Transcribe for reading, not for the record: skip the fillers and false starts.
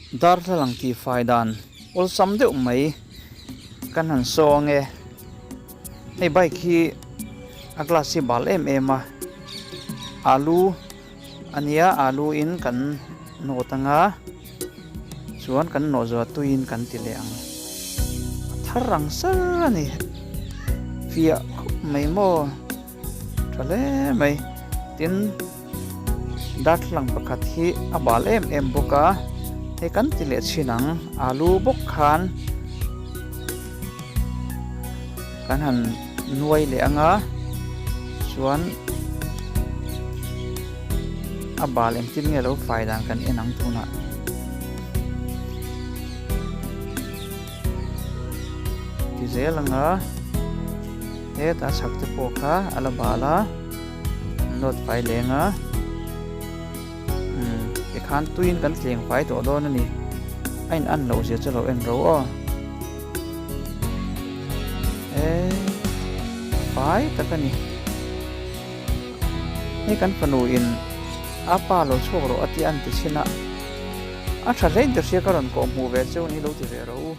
Darthlalang tihfai dan awlsam deuh mai kan han saw ange. Hei bike hi a glass hi bal em em a, alu a nia alu in kan nawt anga chuan kan nawh zawh a tuiin kan ti leh ang. A thar ang sar a ni fiah khawp mai maw. Tha hle mai. Tin, darthlalang pakhat hi a bal em em bawk a, hei kan ti leh chhin ang, alu bawk khan kan han nuai leh ang a, chuan a bal engtin nge lo fai dan kan en ang tunah. Ti zel ang a, heta chhak te pawh kha a la bal a, an nawt fai leng a, umm tikhan tuiin kan tleng fai tawh dawn a ni, a in an loh zia chu lo en ro aw, e fai tak a ni, hei kan fanu in a pa lo chhuak rawh a tia an ti chhin a. A tha hlein ka hria ka rawn kawh hmuh ve cheu ni lo ti ve rawh u.